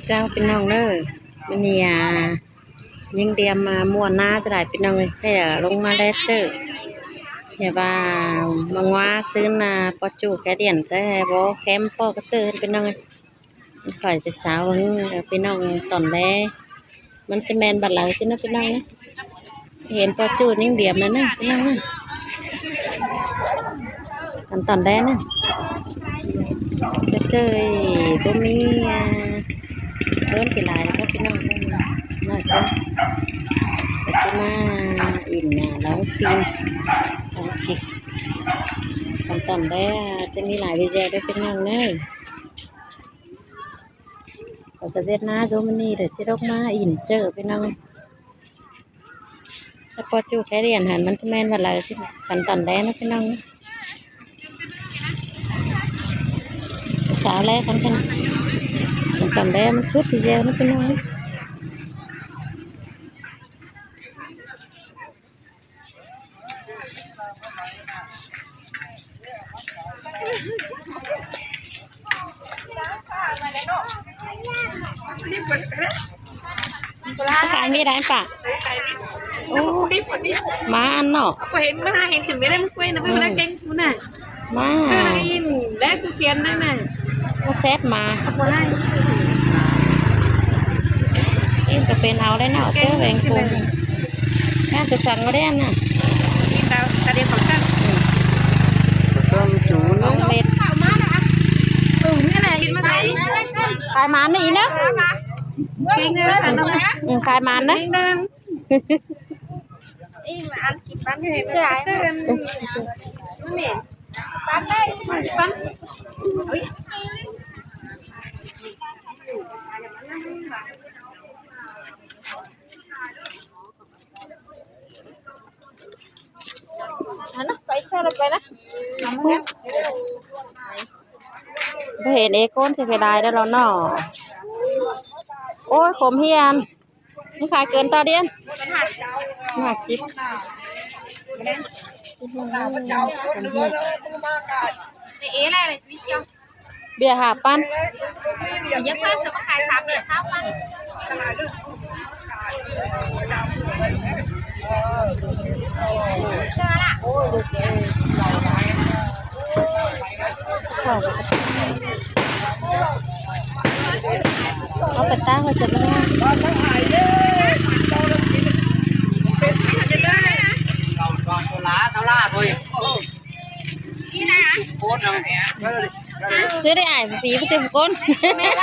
ເຈົ້າພີ່ນ້ອງເດີ ມື້ນີ້ ອ່າ ຍິງດຽມມາມ່ວນນາຈະໄດ້ພີ່ນ້ອງເອີຍ ແລ້ວລົງມາແລເຈີ ແບບວ່າມາງວາຊືນນາ ປໍຈູແຄດຽນໃສ່ບໍ່ແຄມປໍກະເຈີພີ່ນ້ອງເອີຍ. ຂ້ອຍຈະສາວເບິ່ງພີ່ນ້ອງຕອນແລ ມັນຈະແມ່ນບັດໃດຊີ້ນະພີ່ນ້ອງນະ. ເຫັນປໍຈູຍິງດຽມແລ້ວນະພີ່ນ້ອງນະ ຕອນ ຕອນແລນະ ກະເຈີຍບໍ່ມີ ອ່າ ເດີນຊິຫຼາຍແລ້ວພີ່ນ້ອງ ນ້ອຍກວ່າ ກະຈະມາອິນ ອ່າ ລາວຟີມ ລາວກິກ ຕອນ ຕອນແລຈະມີຫຼາຍວິດີໂອເດີພີ່ນ້ອງເດີ. ເຂົາກະເຮັດນາຢູ່ມື້ນີ້ ດຽວຊິລົງມາອິນເຈີພີ່ນ້ອງ. ແລ້ວພໍຈູແຄດຽນຫັ້ນ ມັນຈະແມ່ນວ່າລາວຊິ ຄັນຕອນແລນະພີ່ນ້ອງ. ສາວແລຄັນ ຄັນຕອນແລມັນສຸດທີ່ແລ້ວນະພີ່ນ້ອງ. ຂາຍມີໄດ້ປະ? ໂອ້ ມາອັນເນາະ ບໍ່ເຫັນ ມັນຫາເຫັນຂຶ້ນໄປໄດ້ ມັນກ້ວຍນະ ເພິ່ນ ອືມ ມາແກງ ພຸ້ນນະ ມາ ເຈົ້ານາງອີ່ມ ແລະ ສຸຂຽນນັ້ນນະ ມາແຊດມາ ບໍ່ໄດ້ ອີ່ມກະເປັນເອົາໄດ້ເນາະ ເຈີແວງກຸງ ງານກະສັ່ງບໍ່ໄດ້ອັນນະ ອີ່ມແລ້ວກະໄດ້ຂອງກັນ ອືມ ຕ້ອງຈູນ ສອງເມັດ ເອີ ນີ້ແຫຼະ ກິນມາໄດ້ ຂາຍໝານນີ້ເນາະ ເກັ່ງເດີ ອືມ ຂາຍໝານເດີ. ອັນນະ ໄປເຈົ້າລະໄປນະ ບໍ່ເຫັນເອໂກນຊິເສຍດາຍເດີລາວເນາະ. ໂອ້ຍ ຂົມຮຽນ. ມັນຂາຍເກີນຕໍ່ດຽນ ຫ້າສິບ ເບຍຫ້າພັນ ເອົາໄປຕາກໄວ້ເສຍບໍ່ໄດ້ ຊື້ໄດ້ອ້າຍ ຜີໄປເຕັມກົ້ນ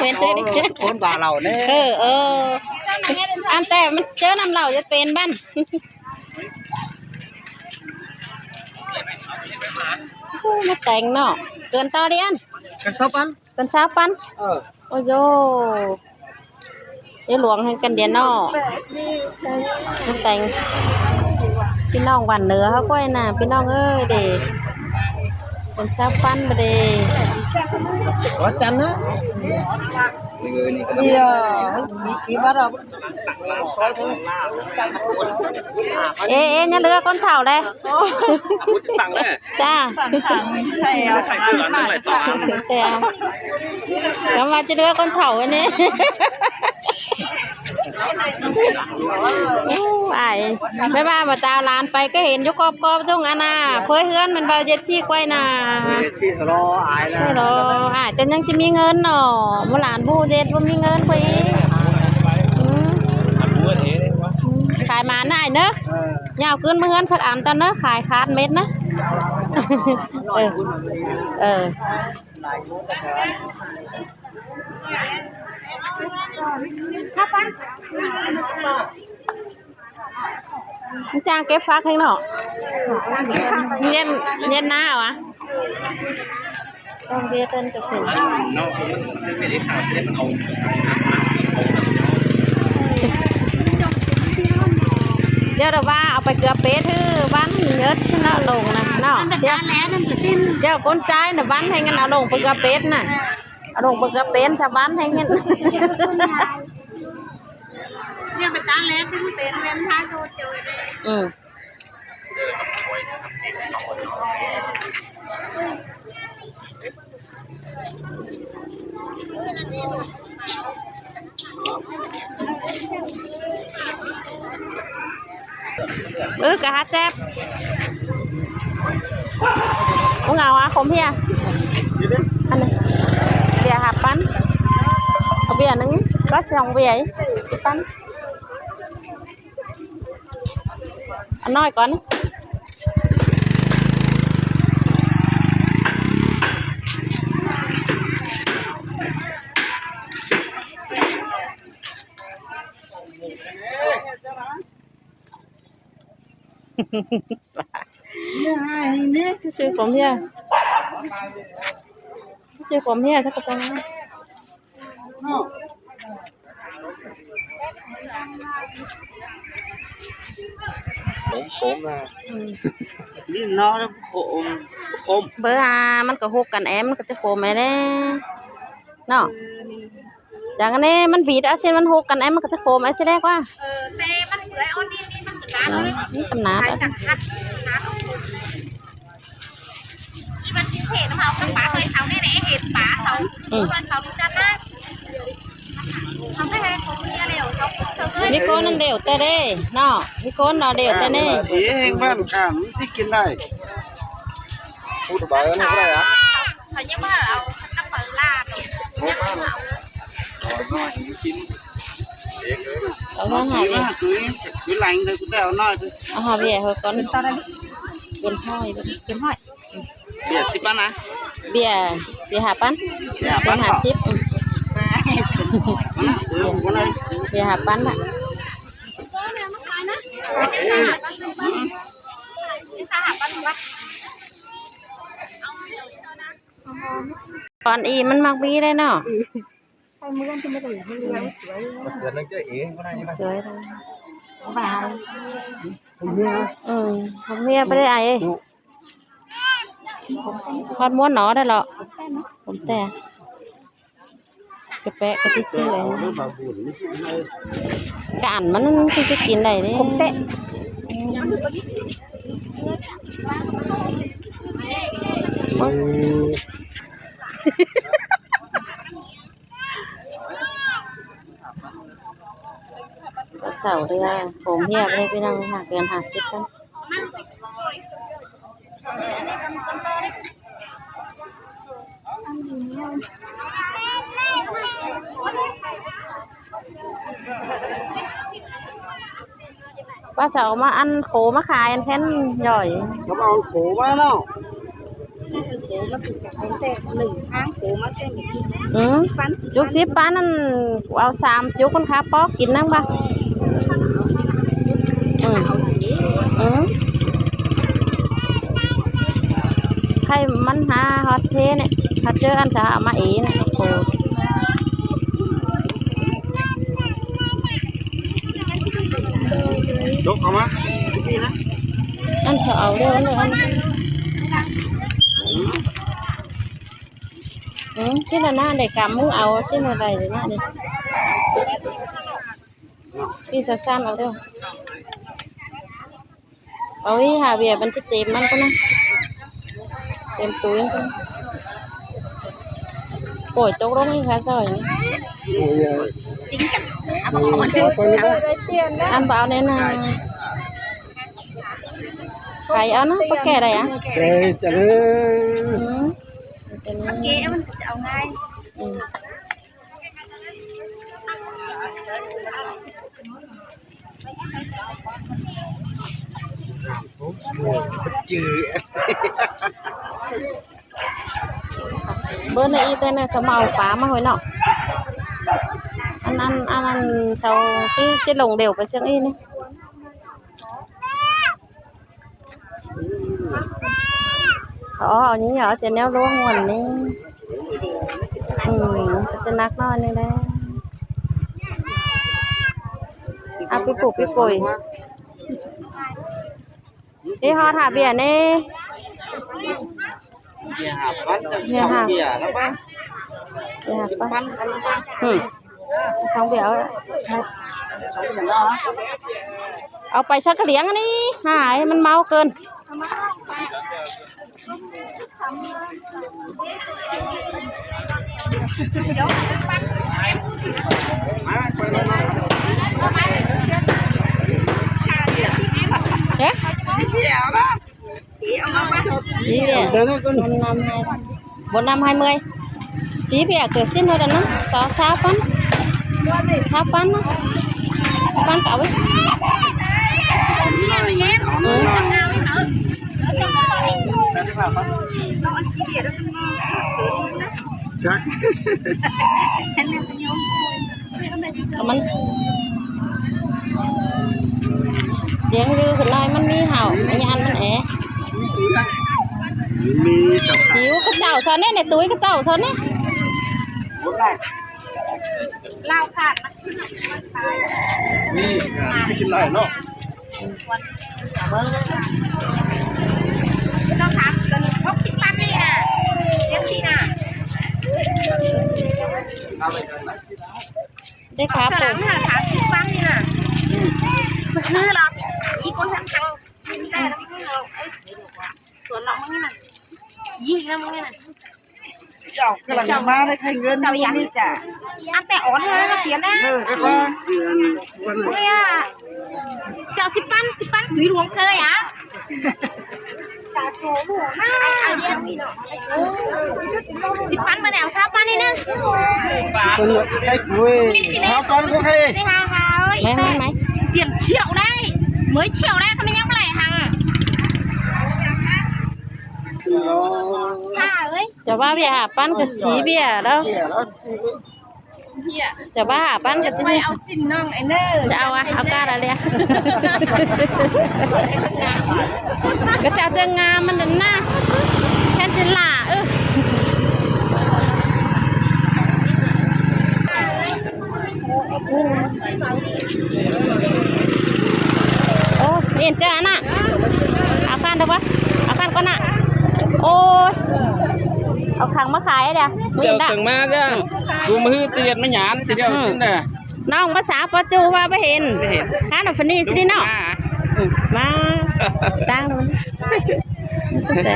ເຫັນຊື້ໄດ້ ໂອ້ ຄົນບາເຫຼົ້າເດ້ ເອີ ເອີ ອັນແຕ່ມັນເຈີນຳເຫຼົ້າຈະເປັນບັ້ນ. ໂອ້ ມາແຕ່ງເນາະ ເກີນຕໍ່ດຽນ ເກີນຊາວພັນ ເກີນຊາວພັນ ເອີ ໂອ້ໂຢ ເດຫຼວງໃຫ້ກັນເດເນາະ ມາແຕ່ງ ພີ່ນ້ອງບ້ານເໜືອເຮົາຂ້ອຍນະ ພີ່ນ້ອງເອີຍເດ ເປັນຊາວພັນບາດເດ ວັນຈັນນະ ເອີ ເອ ເອ ຢ່າເຫຼືອຄົນເຖົ້າເດ້ ຕັງເດ້ ຈ້າ ໃສ່ເສື້ອອັນໜຶ່ງໄວ້ສອງອັນ ແຕ່ ແລ້ວວ່າຈະເຫຼືອຄົນເຖົ້າອັນນີ້ ໂອ້ ອ້າຍ ແມ່ນວ່າບໍ່ຕາວຫຼານໄປກໍເຫັນຢູ່ຂອບໆ ທຸ່ງອັນນະ ເຜີຍເຮືອນແມ່ນບໍ່ ເຈັດສີ່ໄກວນະ ທີ່ລໍອ້າຍນະ ລໍອ້າຍ ແຕ່ຍັງຈະມີເງິນເນາະ ບໍ່ຫຼານຜູ້ເຈັດບໍ່ມີເງິນໄປອີກ ອືມ ຂາຍໝານນະອ້າຍເດີ ເອີ ຢ່າເອົາຄືນມາເຮືອນສັກອັນຕອນເດີ ຂາຍຂາດເມັດນະ ເອີ ເອີ. ມັນຈ້າງເກັບຝັກແຮງເນາະ ເຢັນ ເຢັນໜາວອະ ຕ້ອງເຮັດເພິ່ນກະເຖິງ ດຽວລະວ່າເອົາໄປເກືອເປັດ ຄືບ້ານເງິດເນາະ ລົງນະເນາະ ດຽວ ດຽວຄົນຈ່າຍນະ ບ້ານໃຫ້ເງິນເອົາລົງໄປເກືອເປັດນະ. ອາລົງເບິ່ງກະເປັນຊາວບ້ານແຮງເຫັນ ເນຍ ໄປຕາແລກເປັນເປັນເວັນທາໂຕເຈີເດ້ ອື. ເອີ ກະຫາແຊບ. ມຶງເອົາຫາຂົມເພຍ ອັນນີ້ ເບຍຫ້າພັນ ເອົາເບຍໜຶ່ງ ກໍສອງເບຍ ສິບພັນ. ເອົານ້ອຍກ່ອນ. ຊື້ຂົມເພຍ ຊື້ຂົມເພຍ ຈັກກະຈັງ. ຂົມ ຂົມນະ ອືມ ນີ້ເນາະ ຂົມ ຂົມ ເບີຫ້າ ມັນກະຮົກກັນແອ ມັນກະຈະຂົມແອແດ່ເນາະ. ຈັ່ງອັນນີ້ມັນບີດເອົາຊິ ມັນຮົກກັນແອ ມັນກະຈະຂົມແອຊິແດກວ່າ ເອີ ແຕ່ມັນເປື່ອຍອ່ອນນີ້ ນີ້ມັນກະໜາ ອືມ ນີ້ກະໜາ ໃສ່ຈັກຫັດ ໜາ. ອີມັນຊິເທນຳເຮົາກັບປາຕົວເສົານີ້ແຫຼະ ເຫັນປາເສົາ ອືມ ຕົວເສົານີ້ຈັດນະ ເຂົາໄດ້ໃຫ້ເຂົາເມຍແລ້ວ ເຂົາ ເຂົາເລີຍ ມີຄົນນັ້ນແລ້ວແຕ່ເດ້ເນາະ ມີຄົນເນາະແລ້ວແຕ່ນີ້ ເອີ ເອງບ້ານຂ້າງຊິກິນໄດ້ ພູດໃບນັ້ນບໍ່ໄດ້ອະ ເຂົາຍັງບໍ່ເອົານ້ຳເປີລາດ ຍັງບໍ່ເອົາ ເອົາມາຫາເບຍ ເອົາຫາເບຍເຮົາກ່ອນ ເກີນຮ້ອຍ ເກີນຮ້ອຍ. ເບຍສິບພັນນະ ເບຍ ເບຍຫ້າພັນ ເບຍຫ້າພັນ ເບຍຫ້າສິບ ອືມ ເບຍຫ້າພັນນະ ຕອນອີ່ມມັນມັກມີໄດ້ເນາະ. ສວຍ ເອີ ເມຍບໍ່ໄດ້ອາຍ ຮອດມ້ວນເນາະ ໄດ້ເລາະ ຜົມແຕ່ ກະແປະກະຈິດເຈື່ອຍ ກະອັນມັນຊິ ຊິກິນໄດ້ເດ້ ຜົມແຕະ ອືມ. ເຖົ້າເທື່ອ ຜົມເພຍໄປເລີຍພີ່ນ້ອງ ເກີນຫ້າສິບ ວ່າຊິເອົາມາອັນໂຄມາຂາຍ ອັນແຜ່ນຍ່ອຍ ລະມາເອົາໂຄມາເນາະ ໂຄມາແຕ່ໜຶ່ງທາງໂຄມາແຕ່ ອືມ ລູກສິບປານນັ້ນ ເອົາສາມຈຸກ ມັນຄາປອກກິນນຳບໍ່ ອືມ ອືມ ໃຄມັນຫາຮອດເທນີ້ ຖ້າເຈີອັນສາເອົາມາເອນະ ໂຄ ຈົກເອົາມາ ອັນສາເອົາເດີ ອັນເດີ ອັນ ອືມ ຊິລະນະ ໄດ້ກຳມືເອົາ ຊິລະໄດ້ນະນີ້ ອີ່ສາວຊານເອົາເດີ. ເອົາອີ່ຫາເບຍ ມັນຊິເຕັມມັນພຸ້ນນະ ເຕັມຕຸຍພຸ້ນ. ໂອ້ຍ ຕົກລົງອີ່ຫາຊອຍ ຈິງກັນ ອັນບໍ່ເອົາແນ່ນາ ໄຂເອົານະ ບໍ່ແກ່ໄດ້ອະ ແກ່ຈະເລີຍ ອືມ ແກ່ມັນຈະເອົາງ່າຍ ອືມ. ເບິ່ງໃນອີ່ແຕ່ນະ ສະເໝົາປາມາໂຫຍເນາະ ອັນນັ້ນ ອັນນັ້ນ ເຊົາທີ່ຈະລົງເດວໄປເຊິ່ງອີ່ນີ້. ອໍ ອັນນີ້ເອົາເສຍແນວລວງມ່ວນນີ້ ອືມ ກໍຈະໜັກໜ້ອຍໜຶ່ງແດ່ ອາ ປີໂປ້ ປີໂປ້ ເອີ ຮອດຫາເບຍແດ່. ເບຍຫ້າພັນ ເບຍຫ້າ ເບຍຫ້າພັນ ອືມ ສອງເບຍ ເອົາ ເອົາໄປຊັກກະຫຼຽງອັນນີ້ ຫາຍ ມັນເມົາເກີນ. ເຈົ້ານະ ບຸນນຳໃຫ້ ບຸນນຳໃຫ້ເມື່ອຍ ສີເພຍເກີດສິ້ນເທົ່ານັ້ນນະ ຊາວ ຊາວພັນ ຊາວພັນນະ ພັນກໍເອົາໄວ້ ອືມ ຈັກ ມັນ ລ້ຽງຢູ່ຂຶ້ນໜ້ອຍ ມັນມີເຫົ່າ ມີອັນມັນແອ ມີສັບ ຫິວກະເຈົ້າຊອນນີ້ ໃນຕຸ້ຍກະເຈົ້າຊອນນີ້ ລາວຂາດ ນີ້ ກິນຫຼາຍເນາະ. ເຈົ້າສາມ ຫົກສິບພັນນີ້ນະ ເຈັດສິບນະ ເດ້ຄາ ສາມສິບພັນນີ້ນະ ຄືລາວ ອີກຄົນທາງ ທາງ ສວນລາວມື້ນີ້ນະ ອີກນະມື້ນີ້ນະ. ເຈົ້າກຳລັງມາໄດ້ໃຊ້ເງິນ ເຈົ້າຍັງ ນີ້ຈ້ະ ອັນແຕ່ອ່ອນເທົ່ານັ້ນກໍເສຍນະ ເອີ ໄດ້ວ່າ ເດືອນ ເອີ ເຈົ້າສິບພັນ ສິບພັນ ມີຫຼວງເຄີຍອະ ສິບພັນ ມາແລ້ວ ຊາວພັນນີ້ນະ ຊາວພັນກໍໃຫ້ ແມ່ນ ແມ່ນ ຕຽນຊ່ຽວໄດ້ ເມື່ອຍຊ່ຽວໄດ້ ກໍແມ່ນຍັງບໍ່ໄດ້ຫັ້ນ ຖ້າເອີຍ. ຈະວ່າເບຍຫ້າພັນກໍສີເບຍແລ້ວ ຈະວ່າຫ້າພັນກໍຈະ ຂ້ອຍເອົາສິ້ນນ້ອງໄອ້ເນີ ຈະເອົາອະ ເອົາກາດອະເລຍ ກໍຈະເອົາເທື່ອງາມມັນນັ້ນນະ ແຊນເຈລາ ເອີ ໂອ້ ເຫັນເຈົ້າອັນນະ ເອົາຄັນເດີບໍ່ ເອົາຄັນກ່ອນນະ ໂອ້ຍ ເອົາຂັງມາຂາຍເດີ ບໍ່ເຫັນດອກ ເຈົ້າສັ່ງມາຈ້ະ ອືມ ກູມາຮືດຕຽດມາຫຍານຊິດຽວ ອືມ ສິ້ນນະ ນ້ອງພາສາປະຈູວ່າບໍ່ເຫັນ ບໍ່ເຫັນ ຫານອກພະນີຊິເນາະ ອືມ ມາ ຕັ້ງ ຢູ່ໃສ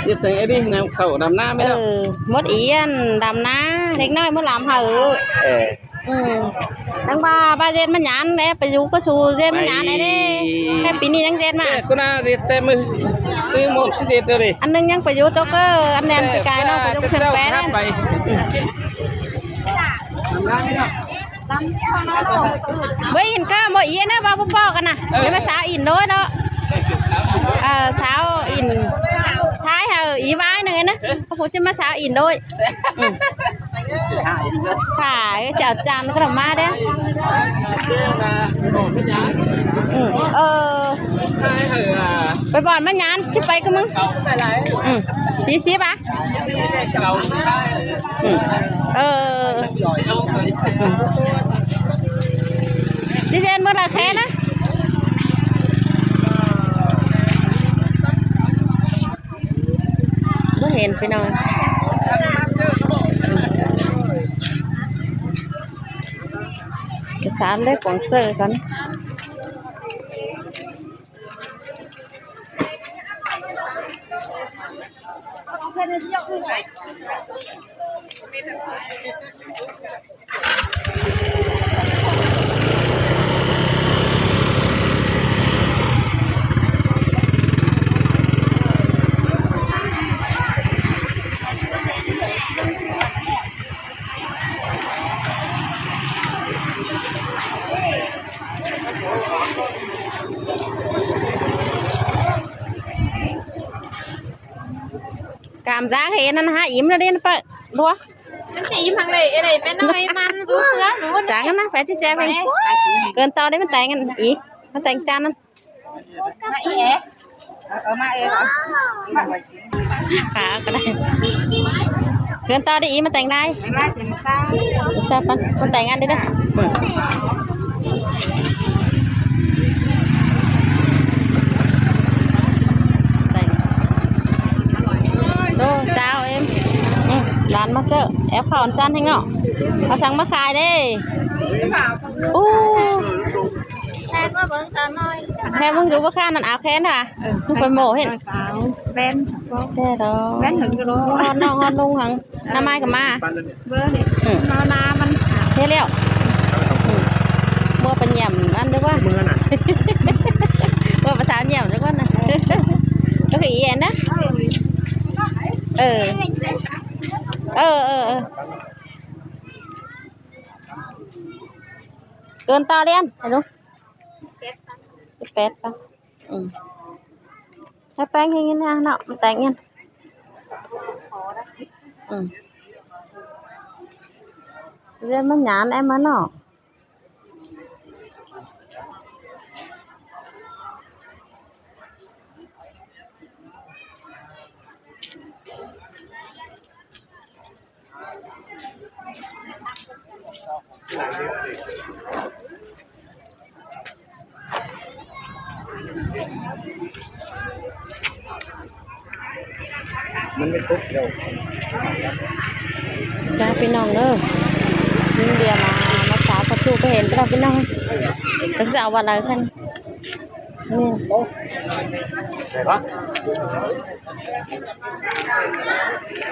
ຢູ່ໃສ ເອີ ດຳເຂົ້າດຳນາແມ່ນ ເອີ ເນາະ ໝົດອີ່ອັນດຳນາ ເດັກນ້ອຍມາລຳຫາ ເອີ ເອີ ອືມ ຕັ້ງວ່າ ວ່າເຈັດມັນຫຍານແດ່ ໄປຢູ່ກໍສູ່ເຈັດມັນຫຍານແດ່ເດ້ ແຕ່ປີນີ້ຍັງເຈັດມາ ແຕ່ກູນາເຈັດແຕ່ມື້ ມື້ໝົດຊິເຈັດເດີ ອັນໜຶ່ງຍັງໄປຢູ່ໂຈກເກີ ອັນແໜ່ນປີກາຍເນາະ ໄປຢູ່ເຄື່ອງແປ ອືມ ບໍ່ເຫັນກໍບໍ່ອີນະ ວ່າບໍ່ພໍກັນນະ ເອີ ຢ່າມາສາວອິນໂດຍເນາະ ເອີ ສາວອິນ ທ້າຍເຮົາອີວາຍໜຶ່ງນະ ເອີ ຜູ້ຈະມາສາວອິນໂດຍ ອືມ ຂາຍ ເຈົ້າຈັນກໍມາເດ້ ອືມ ເອີ ໄປບ່ອນມາຫຍານ ຊິໄປກັບມຶງ ອືມ ສີ່ສິບບາດ ອືມ ເອີ ອືມ ຊິເຊັນມື້ລະແຄ່ນະ ບໍ່ເຫັນພີ່ນ້ອງ ເອກະສານເລີຍກວາງເຈີກັນ. ກາມຈາກເຫັນນັ້ນຫາອີ່ມແລ້ວເດ້ ປະ ບໍ່ ມັນຊິອີ່ມທາງໃດ ເອີ ໄດ້ແມ່ນ້ອຍມັນ ສູ້ເຄືອ ສູ້ ຈັ່ງນັ້ນນະ ໄປຊິແຈກເພິ່ນ ເກີນຕໍ່ໄດ້ ມັນແຕງກັນອີ ມັນແຕງຈານນັ້ນ ມາອີເອ ເອີ ມາເອ ມາ ຂາກໍໄດ້ ເພື່ອນຕໍ່ໄດ້ອີ ມາແຕ່ງໄດ້ ແຕ່ງໄດ້ເປັນຊາວ ຊາວ ມັນແຕ່ງງານໄດ້ເດີ ອືມ ແຕ່ງ ໂອ້ ເຈົ້າເອັມ ອືມ ຫຼານມາເຈີ ແອບເຂົ້າອັນຈັນແຮງເນາະ ເອົາສັງມາຂາຍເດ້ ໂອ້. ແພງວ່າເບິ່ງສາວນ້ອຍ ແພງເບິ່ງຢູ່ບໍ່ຄ້ານັ້ນ ອາວແຄນຫາ ເອີ ໄປໂມ້ເຫັນ ແວ່ນ ແຕ່ດອກ ແວ່ນເຖິງຢູ່ໂລ ຮອດນ້ອງຮອດລຸງຫັ້ນ ນ້າໄມ້ກໍມາ ເບິ່ງນີ້ ອືມ ເຮົານາມັນ ເຮັດແລ້ວ ອືມ ບໍ່ໄປຢ້ຽມອັນເດີວ່າ ເມື່ອນະ ບໍ່ໄປສາວຢ້ຽມຈັກວັນນະ ກໍຄືອີແອນນະ ເອີ ເອີ ເອີ ເອີ ເອີ ເກີນຕໍ່ລຽນ ໃຫ້ດູ ສິບແປດ ໄປ ອືມ ໃຫ້ແປ້ງໃຫ້ເງິນນາເນາະ ມັນແຕກເງິນ ອືມ ລຽນມັນຫຍານແອມມາເນາະ. ມັນໄມ່ຕົກແລ້ວ ຈ້າ ພີ່ນ້ອງເດີ ຍິງເດຍມາ ມາສາປະຕູໄປເຫັນແລ້ວພີ່ນ້ອງ ຈັກຊິເອົາວ່າໃດຄັນ ແມ່ນ ໄດ້ປະ?